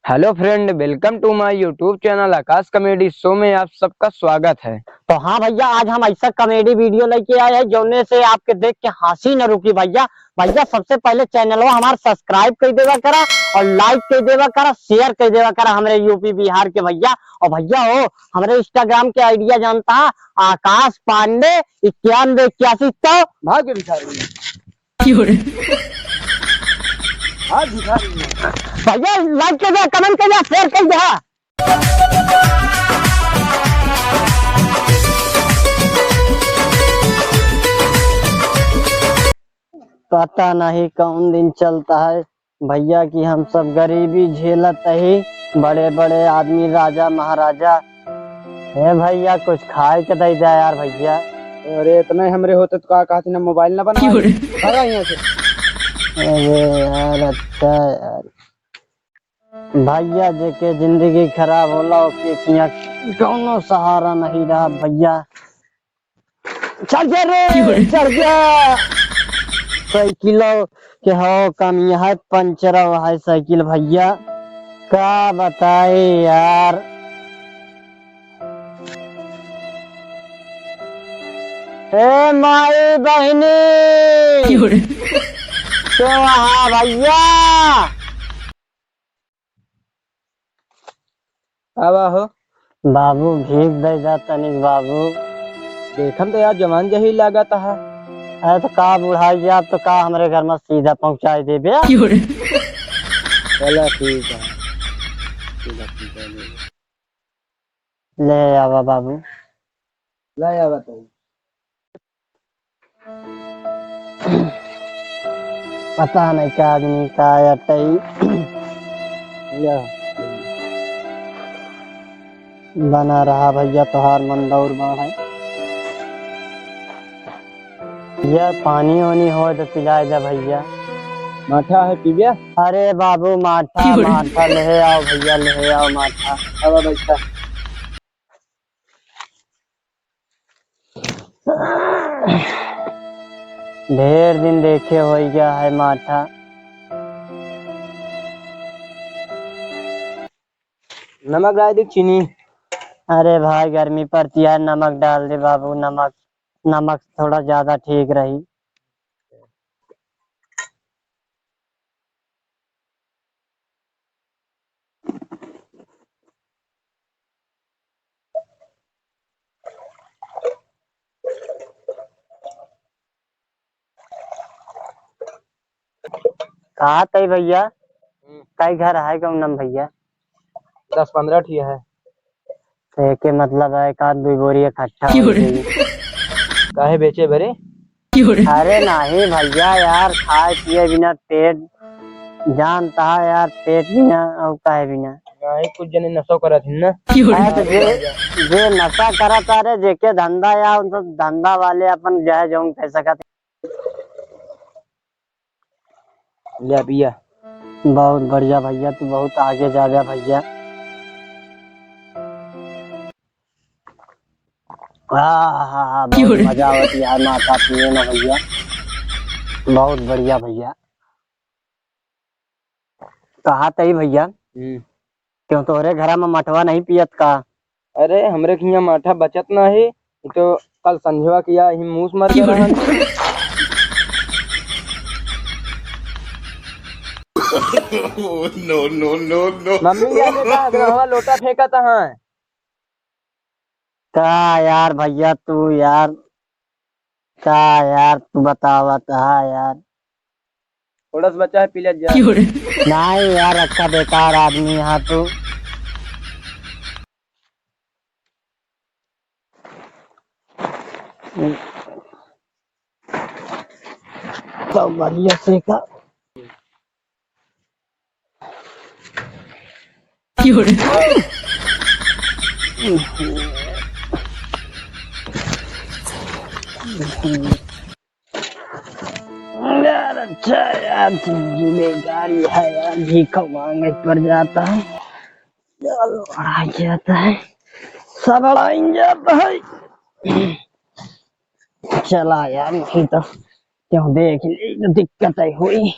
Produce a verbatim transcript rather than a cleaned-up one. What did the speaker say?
Hello friend, welcome to my YouTube channel आकाश Comedy Show में आप सबका स्वागत है। तो हाँ भइया, आज हम ऐसा comedy video लेके आए हैं जौने से आपके देख के हँसी न रुकी भइया। भइया सबसे पहले channel हमार subscribe कर देवा करा और like कर देवा करा, share कर देवा करा हमरे U P बिहार के भइया। और भइया हो, हमरे Instagram के I D जानता है, आकाश पांडे इक्यानवे इक्यासी। तो भाग के भिखारी। क्यों रे? भाग भिखारी। भइया like कर दे, comment कर दे, share कर दे। पता नहीं कौन दिन चलता है भइया कि हम सब गरीबी झेलत ही, बड़े बड़े आदमी राजा महाराजा। हे भइया कुछ खाए के दे दे यार भइया। अरे इतना ही हमरे होते तो का कहती ना मोबाइल ना बनवा। क्यों रे? भागा यहाँ से। अरे यार अच्छा यार। भइया जेके जिंदगी खराब होला ओके किहाँ कौनो सहारा नहीं रहा भइया। चढ़ जा रे, चढ़ जा। साइकिल के हो कमी है, पंचर है साइकिल भइया। का बताई यार। ए माई बहिनी। क्यों रे? तो हाँ भइया। आवा हो। बाबू, भीख दे जा तनिक बाबू। देखम तो यार जवान जही लागत हा। अरे तो का बुढ़ाई गया, अब तो का हमरे घर में सीधा पहुँचाई देबे। चला ठीक है। ठीक है, ठीक है, ले ले। ले आवा बाबू। ले आवा तो। पता नहीं का आदमी का अटई। या। बना रहा भइया तोहार मंदौर बाढ़ है। भइया पानी वानी होय तो पिलाए दे भइया। माठा है पीबे? अरे बाबू माठा, माठा ले आओ भइया, ले आओ माठा। अब बैठा। ढेर दिन देखे होइ गया है माठा। नमक डाल दे चीनी। अरे भाई गर्मी पड़ती है, नमक डाल दे बाबू, नमक, नमक थोड़ा ज्यादा ठीक रही। कहा तई भइया? हम्म। कई घर है कौन नाम भइया? दस पन्द्रह ठी है। तो एके मतलब है एक आध दुई बोरी इकट्ठा हो गई। काहे बेचे बरे? अरे नहीं भइया यार, खाए पिए बिना पेट जानता है यार, पेट बिना और काहे बिना। नहीं, कुछ जने नशा करत हिन ना। अरे तो जे, जे नशा करत है रे, जेके धंधा या उन सब धंधा वाले अपन जाए जौन कह सकत। ले पिया। बहुत बढ़िया भइया, तू बहुत आगे जा गया भइया। आहा, बहुत मजा आवत यार, माठा पिए ना भइया, बहुत बढ़िया भइया। कहा तई भइया, हम्म। क्यों तोहरे घरा में मठवा नहीं पियत का? अरे, हमरे के हियाँ माठा बचत नाही, ई तो कल संझवा किया ही मूस मर गया रहन। No, no, no, no। मम्मी, ये देखा, अगरहवा लोटा फेंकत है। का यार भइया तू यार, का यार तू बतावत हा यार। थोड़ा सा बचा है, पी ले जा। नहीं यार, अच्छा बेकार आदमी हा तू। तो बढ़िया से का। यार, अच्छा यार, जिंदगी बेकार ही है यार, भीख मांगे पड़ जाता है। चलो, आ जाता है, सब आ जाता है। चला यार, नहीं तो क्यों देख ले, तो दिक्कत है हुई।